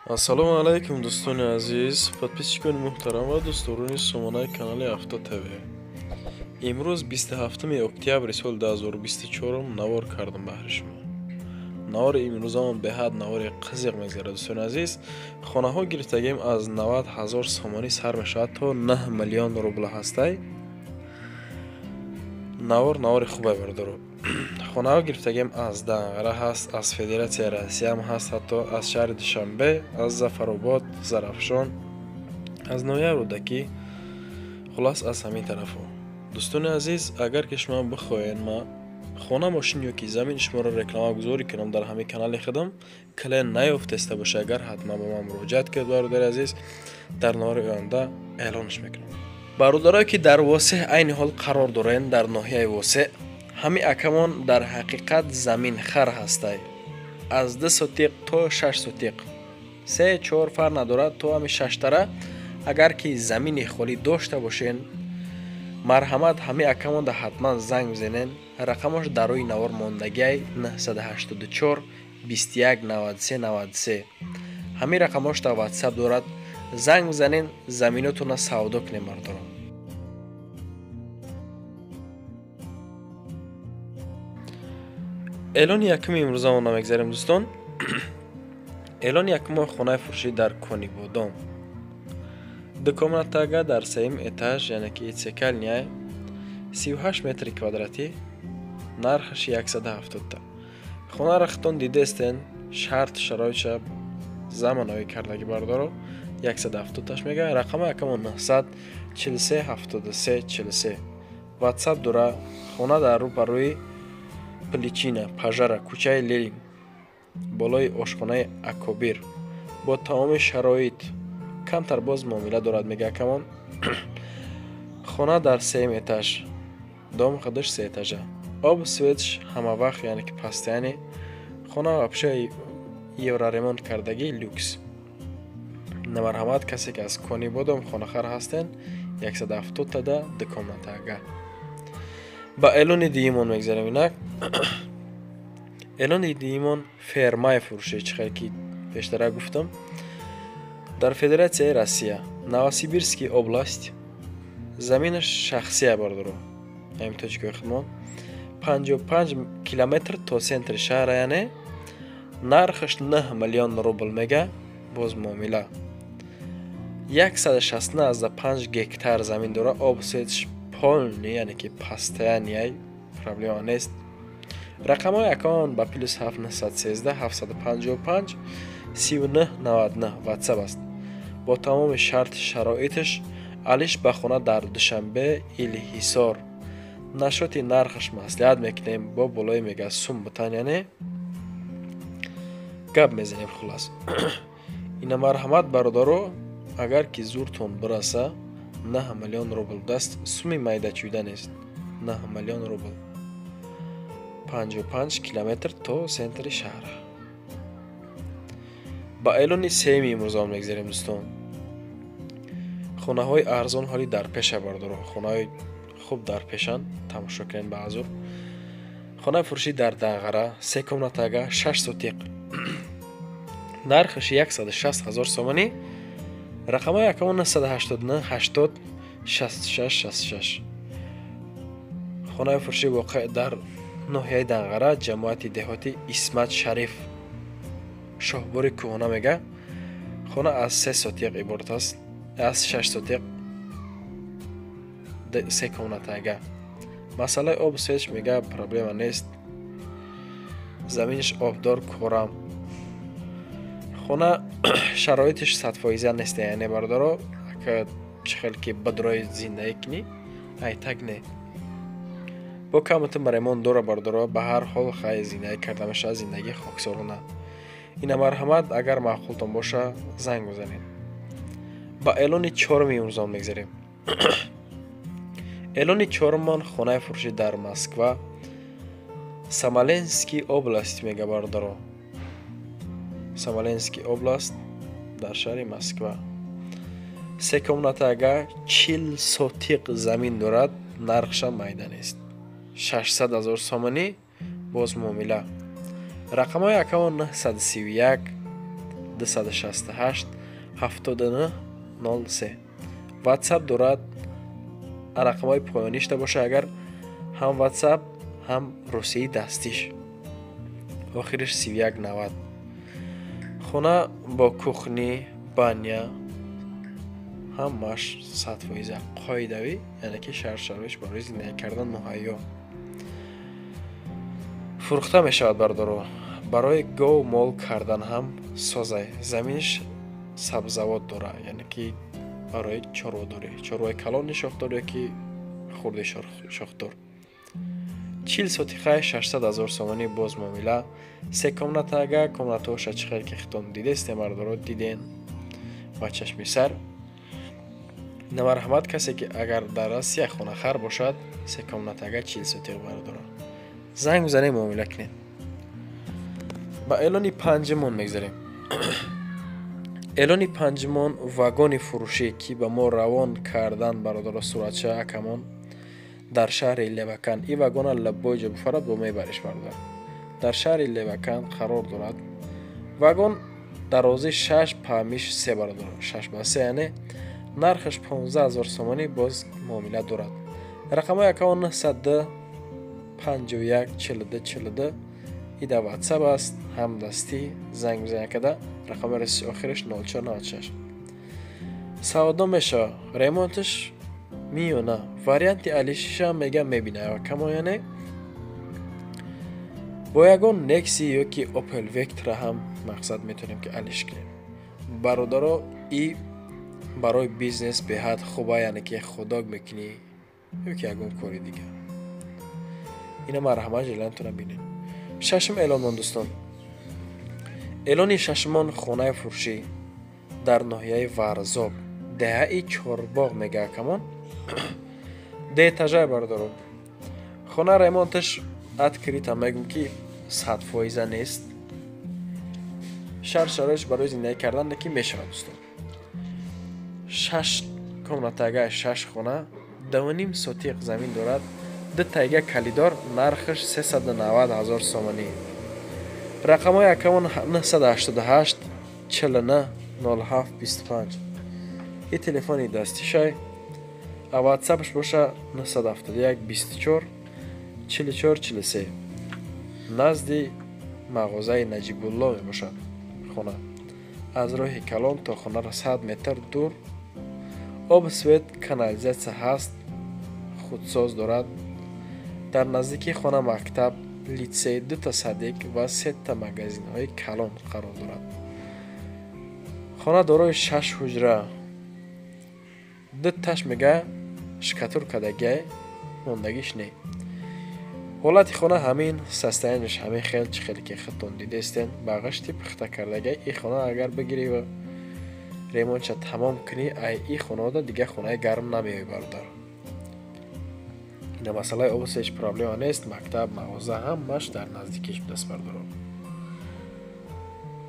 Ассалому алайкум, дӯстони азиз, подписчикони муҳтарам ва дӯстдорони сомонаи канали Авто ТВ. Имрӯз 27 октябри соли 2024 навор кардам баҳри шумо. Навори имрӯзамон беҳад навори қизиқ мегзарад, дӯстони азиз. Хонаҳо гирифтагием аз 90 ҳазор сомонӣ сар мешавад то 9 миллион рубла ҳастай. Навор навори хубе, бародаро. Хонаҳо гирифтагием аз Данғара ҳаст, аз Федератсияи Россияам ҳаст, ҳатто аз шаҳри Душанбе, аз Зафаробод, Зарафшон, аз ноҳияи Рӯдакӣ, хуллас аз ҳамин тарафҳо. Дӯстони азиз, агар ки шумо бихоҳед ма хона, мошин ё ки замини шуморо рекламагузорӣ кунам дар ҳамин канали худам, клиент наёфтеста боша, агар ҳатман ба ман муроҷиат кунед, бародари азиз, дар навори оянда эълонш мекунам. Бародарое ки дар Восеъ айни ҳол қарор дорен, дар ноҳияи Восеъ, ҳамин акамон дар ҳақиқат заминхар ҳастай. Аз 2 сотиқ то 6 сотиқ, 3-4 фарқ надорад, то ҳамин шаштара агар ки замини холӣ дошта бошен, марҳамат, ҳамин акамонда ҳатман занг бизанен. Рақамош дар рӯи навор мондагиай 984 21 93 93. Ҳамин рақамош дар WhatsApp дорад. Занг бизанен, заминотона савдо кунем, бародарон. Эълони якуми имрӯзамон намегзарем, дӯстон. Эълони якумо хонаи фурӯшӣ дар Конибодом. Ду комнатага дар сеюм этаж, яъне ки цокольный, 38 метри квадратӣ, нархаш 170. Хонаро худтон дидестен, шарт шароитша замонавӣ кардагӣ, бародаро. 170 мега. Рақами якамо 943 73 43. WhatsApp дора. Хона дар рӯ ба рӯи Пличина Пажара, кӯчаи Ленин, болои ошхонаи Акобир, бо тамоми шароит. Камтар боз муомила дорад, мега акамон. Хона дар сеюм этаж, дом худаш сеэтажа, об светш ҳама вақт, яъне ки постоянный. Хона вообще евроремонт кардагӣ, люкс. Намарҳамат, касе ки аз Конибодом хонахар ҳастен, 170 тада ду комнатага. Ба эълони дуюмон мегзарем инак. Эълони дуюмон фермаи фурӯшӣ, чӣ хел ки пештара гуфтам, дар Федератсияи Россия, Новосибирский область, заминаш шахсия, бародаро, ҳамин тоҷикои худмон. 55 километр то центри шаҳра, яъне нархаш 9 миллион рубл мега, боз муомила. 116,5 гектар замин дора, об светш полный, яъне ки постоянный, проблема нест. Рақамҳои акамон ба плюс 7 913 755 39 99 WhatsApp аст. Бо тамоми шарт шароиташ алиш ба хона дар Душанбе или Ҳисор. Нашоти нархаш маслиҳат мекунем, бо болои мега сум бутан, яъне гап мезанем, хуллас. Ина марҳамат, бародаро, агар ки зуртон бираса, 9 миллион рубл даст, суми майдачӯйда нест, 9 миллион рубл, 55 километр то центри шаҳр. Ба эълони сеюми имрӯзаон мегзарем, дӯстон. Хонаҳои арзон ҳоли дар пеша, бародаро, хонаҳои хуб дар пешанд, тамошо кунед ба азур. Хонаи фурӯшӣ дар Данғара, се комнатага, 6 сотиқ, нархаш 160 ҳазор сомонӣ. Рақамҳои акамон 989 80 66 66. Хонаи фурӯшӣ воқеъ дар ноҳияи Данғара, ҷамоати деҳоти Исмат Шариф, шоҳбори кӯҳона мега. Хона аз 3 сотиқ иборат аст, аз 6 сотиқ, се комнатага. Масъалаи об светш мега проблема нест, заминаш обдор, корам. Хона шароиташ садфоиза нест, яъне бародаро, ака чӣ хел ки бадрои зиндагӣ кунӣ, айтак не, бо каматум ремонт дора, бародаро. Ба ҳар ҳол хай зиндагӣ карда мешавад, зиндагии хоксорона. Ина марҳамат, агар маъқултон боша, занг бизанед. Ба эълони чоруми имрӯзон мегзарем. Эълони чорумон хонаи фурӯшӣ дар Москва, Смоленский область мега, бародаро. Смоленский область, дар шаҳри Москва, се комнатага, 40 сотиқ замин дорад, нархшам майда нест, 600 ҳазор сомонӣ, боз муомила. Рақамҳои акамон 931 268 79 03. WhatsApp дорад, рақамҳои поёништа боша агар ҳам WhatsApp ҳам русии дастиш. Охириш 3190. Хона бо кухни, баня ҳамаш 100% қоидавӣ, яъне ки шароитш барои зиндагӣ кардан муҳайё. Фурӯхта мешавад бародаро. Барои гов мол кардан ҳам созай. Заминиш сабзавот дора, яъне ки барои чорводорӣ, чорвои калони шохдор ё ки хурди шохдор. 40 сотиқаи 600 000 сомонӣ боз муомила. Се комнатага, комнатаоша чӣ хел ки хитон дидестем бародаро, диден ба чашми сар. Намарҳамат касе ки агар дар Россия хонахар бошад, се комнатага 40 сотиқ бародаро. Занг бизанед, муомила кунед. Ба эълони панҷумон мегзарем. Эълони панҷумон вагони фурӯшӣ ки ба мо равон кардан бародаро суратша акамон дар шаҳри Левакан. И вагона лаббой ҷо буфарад бо мебариш бародар. Дар шаҳри Левакан қарор дорад. Вагон дарозӣ 6 паҳмиш 3 бародар, 6 ба 3, яъне нархаш 15 000 сомонӣ боз муомила дорад. Рақамҳои акамон 902 51 42 42 и дар WhatsApp аст, ҳам дастӣ занг бизанед када. Рақами охираш 0496. Савдо мешавад, ремонташ миёна, варианти алишиша мега мебина камо, яъне бо ягон Nexi ё ки Opel Vectra ҳам мақсад метавонем ки алиш кунем. Бародаро, и барои бизнес беҳад хуба, яъне ки ходок мекунӣ ё ки ягон кори дигар. Ина марҳамат жилантона бинед. Шашум эълонмон дӯстон. Эълони шашумон хонаи фурӯшӣ дар ноҳияи Варзоб, деҳаи Чорбоғ мега акамон. Деэтажай бародаро. Хона ремонташ открыто мегӯм ки 100% нест. Шароитш барои зиндагӣ кардан ки мешавад дӯстон. 6 комнатага, 6 хона, 2.5 сотиқ замин дорад. Ду тайга калидор, нархаш 390 000 сомонӣ. Рақамҳои акамон 988 49 07 25. И телефони дастишай. А WhatsAppш боша 971 24 44 43. Назди мағозаи Наҷибулло мебошад хона. Аз роҳи калон то хонаро 100 метр дур. Об, свет, канализатсия ҳаст, худсоз дорад. Дар наздикии хона мактаб, литсей, 2 садик ва 3 магазинҳои калон қарор дорад. Хона дорои 6 ҳуҷра. 2 таш мега шкатуркадагиай, мондагиш не. Ҳолати хона ҳамин, состоянияш ҳамин хел, чӣ хеле ки худтон дидестен, ба ғашти пухта кардагиай. И хона агар бигирӣ ва ремонтша тамом кунӣ, ай и хонаода дигар хонаи гарм намеоӣ бародар. Ина масъалаи обус ҳеҷ проблема нест, мактаб, мағоза ҳамаш дар наздикиш будаст бародаро.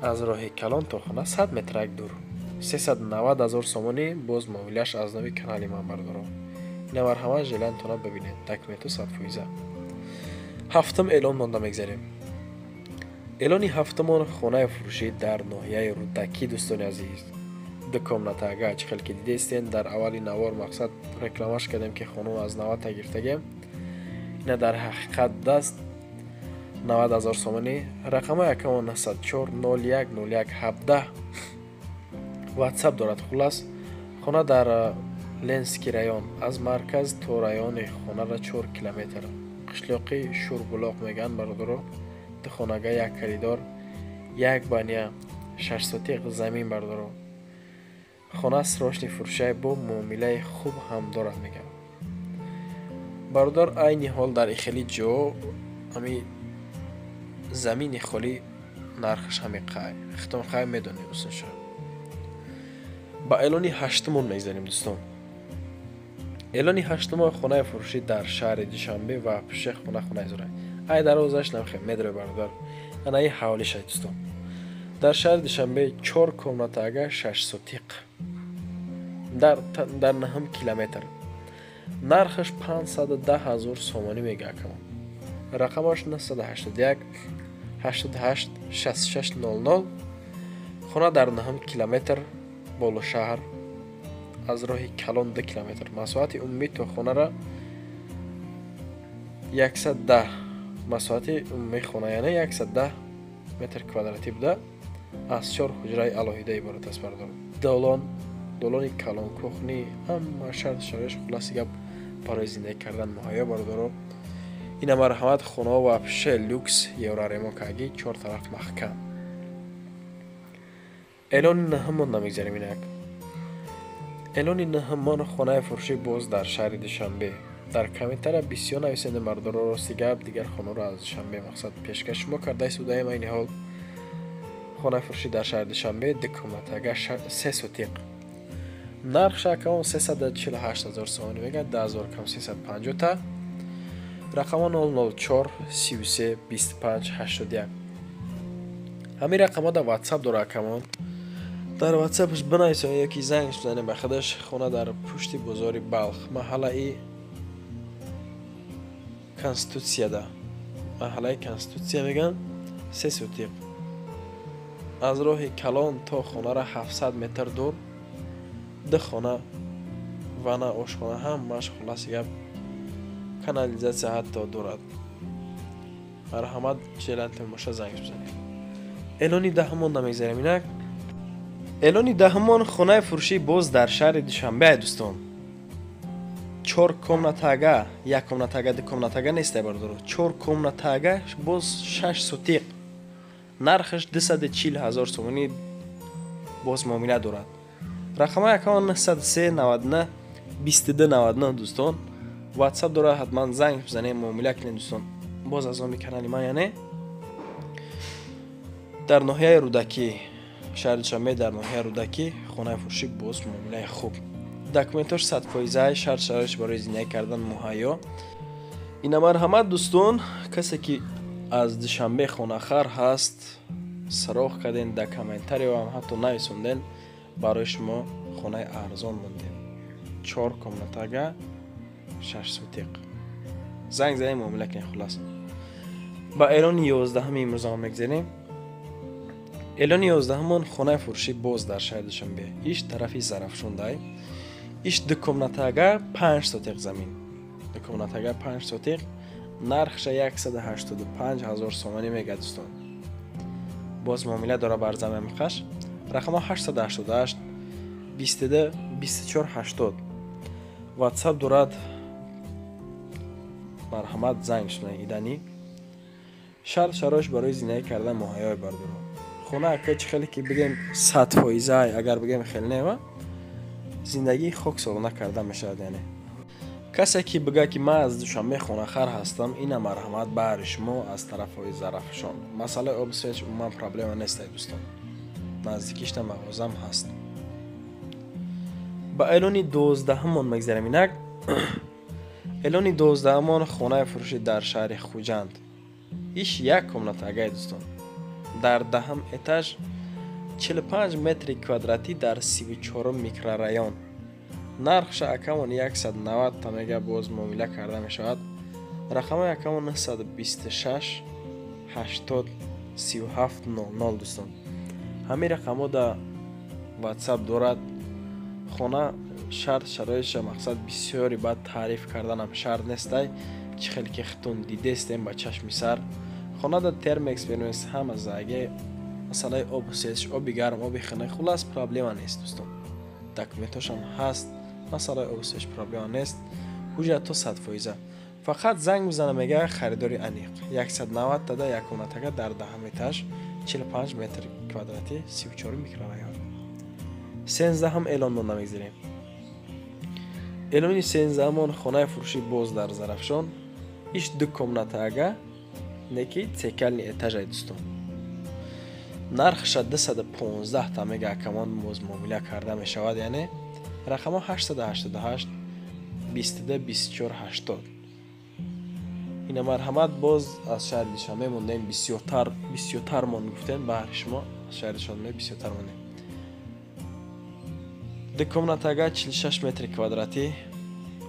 Аз роҳи калон то хона 100 метрак дур. 390 000 сомонӣ боз муомилааш аз номи канали ман бародаро. Ина марҳамат жилантона бибинед, документу 100%. Ҳафтум эълон монда мегзарем. Эълони ҳафтумон хонаи фурӯшӣ дар ноҳияи Рӯдакӣ дӯстони азиз. Ду комнатага, чӣ хел ки дидестен дар аввали навор мақсад рекламаш кардем ки хонум аз 90 та гирифтагем. Ина дар ҳақиқат даст 90 000 сомонӣ. Рақамҳои акамон 904 01 01 17. WhatsApp дорад. Хулас хона дар Ленский район, аз марказ то райони хонара 4 километр. Қишлоқи Шурбулоқ мегӯянд бародаро. Ду хонага, як коридор, як баня, 6 сотиқ замин бародаро. Хона срочный фурӯшай бо муомилаи хуб ҳам дорад мегӯям. Бародар, айни ҳол дар ихели ҷо ҳами замини холӣ нархаш ҳами қай. Хитон қай медонед усунша. Ба эълони ҳаштумон мегзарем дӯстон. Эълони ҳаштумон хонаи фурӯшӣ дар шаҳри Душанбе ва пеши хона хонаи зурай. Ай дарвозааш намхе медрои бародар. Ана и ҳавлишай дӯстон. Дар шаҳри Душанбе 4 комнатага, 6 сотиқ. Дар 9 километр. Нархаш 510 000 сомонӣ мега акамон. Рақамаш 981 88 66 00. Хона дар 9 километр боло шаҳр, аз роҳи калон 2 километр. Масоҳати умумӣ то хонара 110, масоҳати умумии хона яъне 110 метр квадратӣ буда, аз 4 ҳуҷраи алоҳида иборат аст бародаро. Долон, долони калон, кухни, ҳама шарт шароиш, хулоси гап, барои зиндагӣ кардан муҳайё бародаро. Ина марҳамат, хонаҳо вообще люкс, евроремонт каги, чор тараф маҳкам. Эълони наҳамон намегзарем инак. Эълони наҳамон хонаи фурӯшӣ боз дар шаҳри Душанбе. Дар комментария бисёр нависенде мардоро, рости гап, дигар хонаро аз Душанбе мақсад пешкаш шумо карда истодаем. Айни ҳол хонаи фурӯшӣ дар шаҳри Душанбе, ду комнатага, 3 сотиқ. Нарх шакамон 348 ҳазор сомонӣ мегӯяд, 10 000 кам 350 та. Рақамҳо 004 33 25 81. Ҳамин рақамҳо дар WhatsApp дора акамон. Дар WhatsApp-ш бинависем ёки занг бизанем ба худаш. Хона дар пушти бозори Балх, маҳаллаи Конститутсияда. Маҳаллаи Конститутсия мегӯянд, 3 сотиқ. Аз роҳи калон то хонара 700 метр дур, ду хона, ванна, ошхона, ҳамааш, хулоси гап, канализатсия ҳатто дорад. Марҳамат, желательно боша, занг бизанед. Эълони даҳумон намегзарем инак. Эълони даҳумон хонаи фурӯшӣ боз дар шаҳри Душанбе, ай дӯстон. Чор комнатага, як комнатага, ду комнатага нестай бародаро. Чор комнатага, боз 6 сотиқ. Нархаш 240 ҳазор сомонӣ, боз муомила дорад. Рақамҳои акамон 903 99 22 99 дӯстон. WhatsApp дорад, ҳатман занг бизанем, муомила кунем дӯстон. Боз аз номи канали ман, яъне дар ноҳияи Рӯдакӣ, шаҳри Душанбе, дар ноҳияи Рӯдакӣ хонаи фурӯшӣ, боз муомилаи хуб. Документош 100%, шарт шароиш барои зиндагӣ кардан муҳайё. Ина марҳамат дӯстон, касе ки аз Душанбе хонахар ҳаст, сароғ карден, дар комментарио ҳам ҳатто нависонден, барои шумо хонаи арзон мондем. Чор комнатага, 6 сотиқ. Занг занем, муомила кунем, хулас. Ба эълони 11-уми имрӯзамо мегзарем. Эълони 11-умон хонаи фурӯшӣ боз дар шаҳри Душанбе. Иш тарафи Зарафшондай. Иш ду комнатага, 5 сотиқ замин. Ду комнатага, 5 сотиқ. Нархша 185 ҳазор сомонӣ мегӯяд дӯстон. Боз муомила дора бар заминқаш. Рақамҳо 888 22 24 80. WhatsApp дорад. Марҳамат, занг шунед иданӣ. Шарт шароиш барои зиндагӣ кардан муҳайёи бардоро. Хона ака чӣ хеле ки бигем 100%, агар бигем хеле нева, зиндагии хоксолона карда мешавад яъне. Касе ки бигӯяд ки ман аз Душанбе хонахар ҳастам, ина марҳамат баҳри шумо аз тарафҳои Зарафшон. Масъалаи об свет умуман проблема нест, ай дӯстон. Наздикишта мағозам ҳаст. Ба эълони 12-ҳумон мегзарем инак. Эълони 12-ҳумон хонаи фурӯшӣ дар шаҳри Хуҷанд. Иш як комнатагай дӯстон. Дар даҳам этаж, 45 метри квадратӣ, дар 34 микрорайон. Нархша акамон 190 та мега, боз муомила карда мешавад. Рақамҳои акамон 926 80 37 00 дӯстон. Ҳамин рақамҳо дар WhatsApp дорад. Хона шарт шароитша мақсад бисёри баъд таъриф карданам шарт нестай. Чӣ хеле ки худтон дидестем ба чашми сар. Хона дар термекс бермекс ҳама заге, масъалаи обу сетш, оби гарм, оби хунук, хулас проблема нест дӯстон. Документошам ҳаст, масъалаи обу сетш проблема нест. Ҳуҷҷатҳо 100%. Фақат занг бизана мега харидори аниқ. 190 тада, як комнатага дар даҳам этаж, 45 метр квадратӣ, 34 микрорайон. 13-ҳам эълон монда мегзарем. Эълони 13-ҳамон хонаи фурӯшӣ боз дар Зарафшон. Иш ду комнатага, неки цокольный этажай дӯстон. Нархша 215 та мега акамон, боз муомила карда мешавад, яъне рақамҳо 888 22 24 80. Ина марҳамат, боз аз шаҳри Душанбе мондем, бисёртар бисёртар мон гуфтем, баҳри шумо аз шаҳри Душанбе бисёртар мондем. Ду комнатага, 46 метри квадратӣ,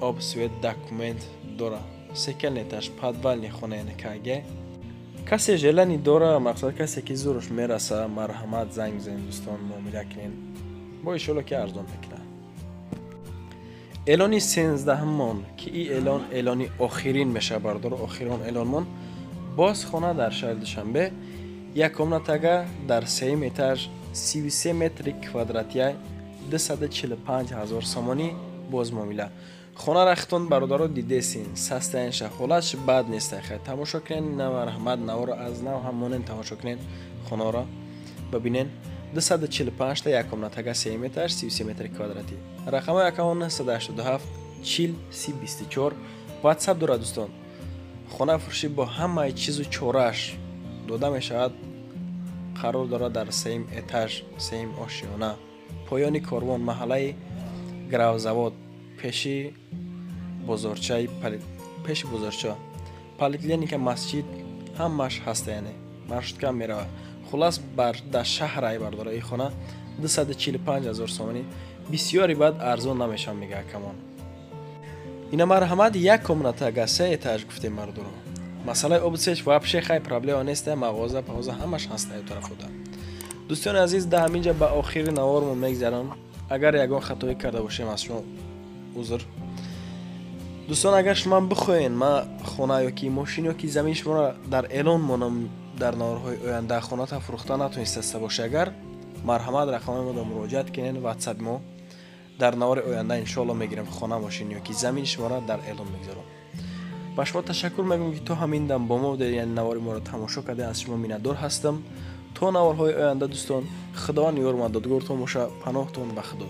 об, свет, документ дора. Цокольный этаж, подвальный хона, яъне кг. Касе желание дора, мақсад касе ки зӯраш мераса, марҳамат, занг бизанед, дӯстон, муомила кунед. Бо иншоалло ки арзон мекунад. Эълони 13-мон, ки ин эълон эълони охирин мешавад, бародаро, охирон эълонмон. Боз хона дар шаҳри Душанбе, як комнатага дар сеюм этаж, 33 метри квадратия, 245 ҳазор сомонӣ, боз муомила. Хона рахтон, бародаро, дидесин, состояниеша, ҳолатш бад нест. Хай, тамошо кунен, на, марҳамат, наворо аз нав ҳам монен, тамошо кунен, хонаро бибинен. 245 та, як комнатага, сеюм этаж, 33 метри квадратӣ. Рақамҳои акамон 987 40 30 24, ватсап дорад, дӯстон. Хона фурӯшӣ бо ҳамаи чизу чорааш дода мешавад. Қарор дорад дар сеюм этаж, сеюм ошиёна, поёни корвон, маҳаллаи Гравзавод, пеши бозорчаи, пеши бозорча, поликлиника, масҷид ҳамааш ҳаста, яъне маршрутка меравад. Хулас, дар шаҳрай, бардора, и хона 245 ҳазор сомонӣ, бисёри баъд арзон намешавад, мега акамон. Ина, марҳамат, як комнатага, се этаж гуфтем, мардуро. Масъалаи обу свет вообще хай проблема неста, мағоза пағоза ҳамаш ҳаста тарафода. Дӯстони азиз, да ҳаминҷа ба охири навормон мегзарам. Агар ягон хатоӣ карда бошем, аз шумо узр. Дӯстон, агар шумо бихоҳен, ма хона ёки мошин ёки замин шуморо дар эълон монам дар наворҳои оянда, хоната фурӯхта натонистаста боша, агар, марҳамат, рақамҳои моро муроҷиат кунед, ватсап мо. Дар навори оянда иншоалло мегирем, хона, мошин ёки замини шуморо дар эълон мегузорам. Ба шумо ташаккур мегӯям, ки то ҳамин дам бо мо будед, яъне навори моро тамошо карде. Аз шумо миннатдор ҳастам. То наворҳои оянда, дӯстон, Худованд ёру мадодгортон боша. Паноҳтон ба Худо.